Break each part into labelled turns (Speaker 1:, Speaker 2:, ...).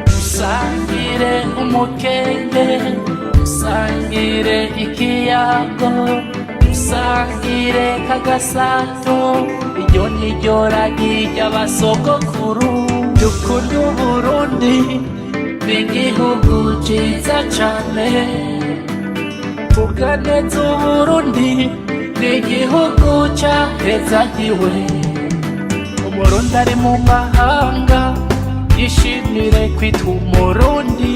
Speaker 1: Usangire umukenge, usangire ikiyago, usangire kagasato. Iryo ni ryo ragi ry'abasogokuru. Dukunde Uburundi, ni igihugu ciza cane. Tuganeze Uburundi, ni igihugu cahezagiwe. Umurundi ari mu mahanga yishimire kwitwa Umurundi,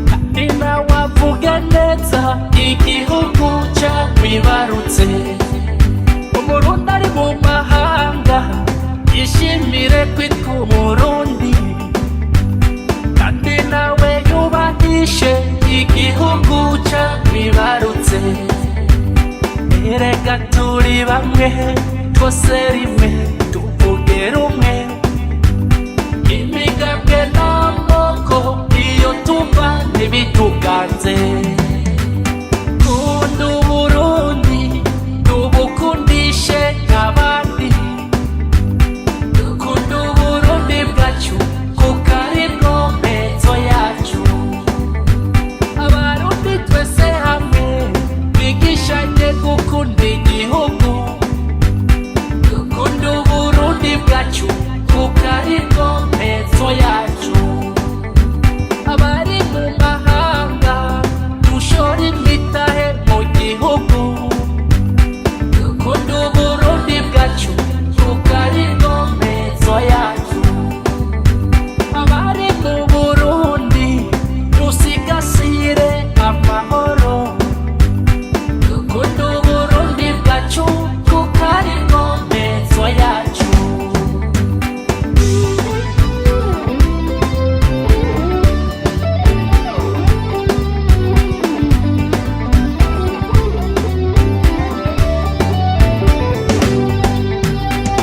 Speaker 1: kandi nawe avuge neza igihugu camwibarutse. Umurundi ari mu mahanga yishimire kwitwa Umurundi, kandi nawe yubahishe igihugu camwibarutse. Erega turi bamwe, twose rimwe, tuvuge rumwe. Imigambwe n'amoko iyo tuva ntibituganze. Kunda Uburundi, tubukundishe abandi. Dukunda Uburundi bwacu, kuko aribwo mpezo yacu. Abarundi twese hamwe twigishanye gukunda igihugu. Dukunda Uburundi bwacu, kuko aribwo mpezo yacu. Abari mu mahanga dushora imitahe mu gihugu. Dukunda Uburundi bwacu, kuko aribwo mpezo yacu. Abari mu Burundi dusigasire amahoro. Dukunda Uburundi bwacu, kuko aribwo mpezo yacu.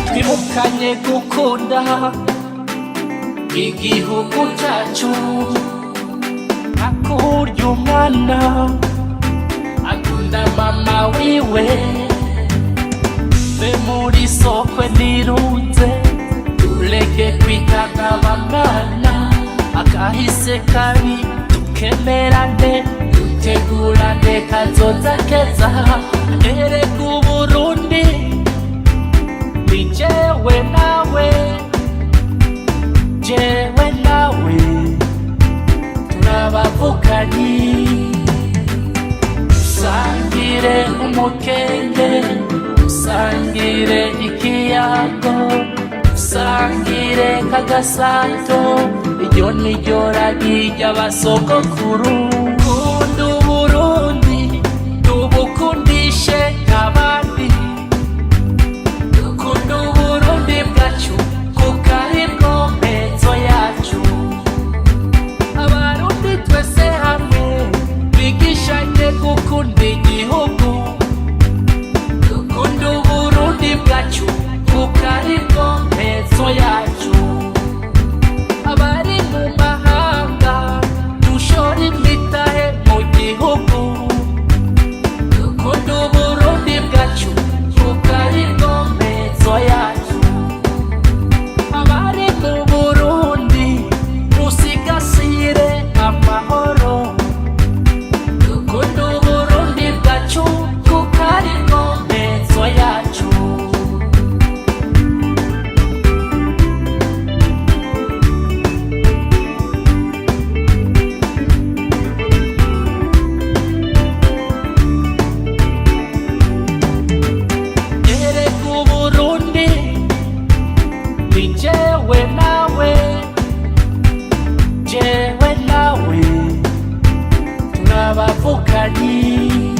Speaker 1: Twibukanye gukunda igihugu cyacu, hakurya umwana akunda mama wiwe. Ve muri sokwe nirunze, tureke kwitana bamwana. Akahise kabi tukemerane, dutegurane kazoza keza. Erega Uburundi ni jewe nawe, jewe nawe turabavukanyi. Usangire umukenge, usangire ikiyago, usangire kagasato. Iryo ni ryo ragi ry'abasogokuru. Kunda Uburundi, tubukundishe abandi. Dukunda Uburundi bwacu, kuko aribwo mpezo yacu. Abarundi twese hamwe twigishanye gukunda igihugu. Dukunda Uburundi bwacu, kuko aribwo mpezo yacu. Abari mu mahanga dushora imitahe mu gihugu. Dukunda Uburundi bwacu, kuko aribwo mpezo yacu. Abari mu Burundi dusigasire amahoro. Dukunda Uburundi bwacu, kuko aribwo mpezo yacu. Erega Uburundi ni jewe nawe, jewe nawe turabavukanyi.